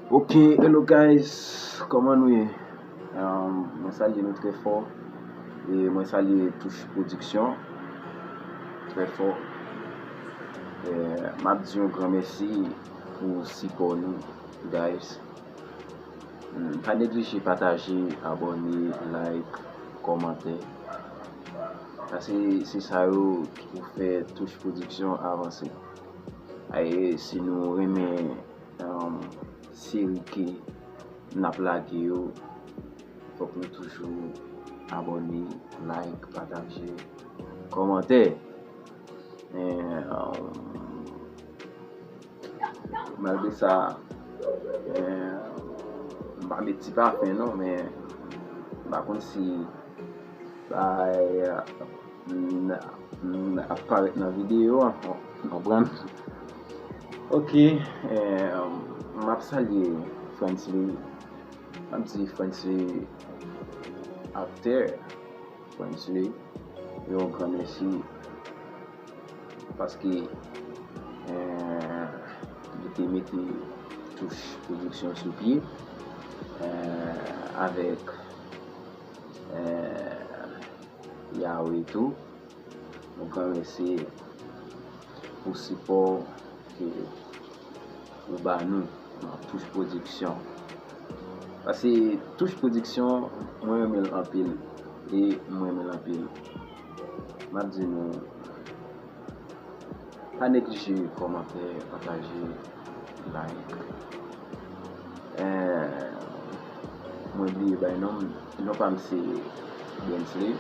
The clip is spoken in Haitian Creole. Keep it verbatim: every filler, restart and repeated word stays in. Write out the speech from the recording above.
Ok, hello guys, kòman nou ye? Um, mwen salye nou trè fò. E mwen salye Touch Production trè fò. E m ap di yon gran mèsi pou sipò nou, guys. Hmm, pa neglije pataje, abòne, like, kòmantè. Paske se sa yo ki pou fè Touch Production avanse. E si nou renmen um, seri ke n ap lage yo, fòk nou toujou abòne, like, pataje, kòmantè. E, um, malgre sa, e, m pa met ti pafen non, men m pa konn si bay, n, n ap parèt nan videyo an, w konprann? Ok, e, m ap salye Frantzley, m ap di Frantzley Acteur, Frantzley, yon gran mèsi, paske, e, li te mete Touch Production sou pye, e, avèk, e, Yahweh tou. Yon gran mèsi pou sipò ke ou ba nou nan Touch Production. Paske Touch Production, mwen renmen l anpil. E mwen renmen l anpil. M ap di nou, pa neglije kòmantè, pataje, like. E, mwen bliye bay non m. Non pa m se Bensley.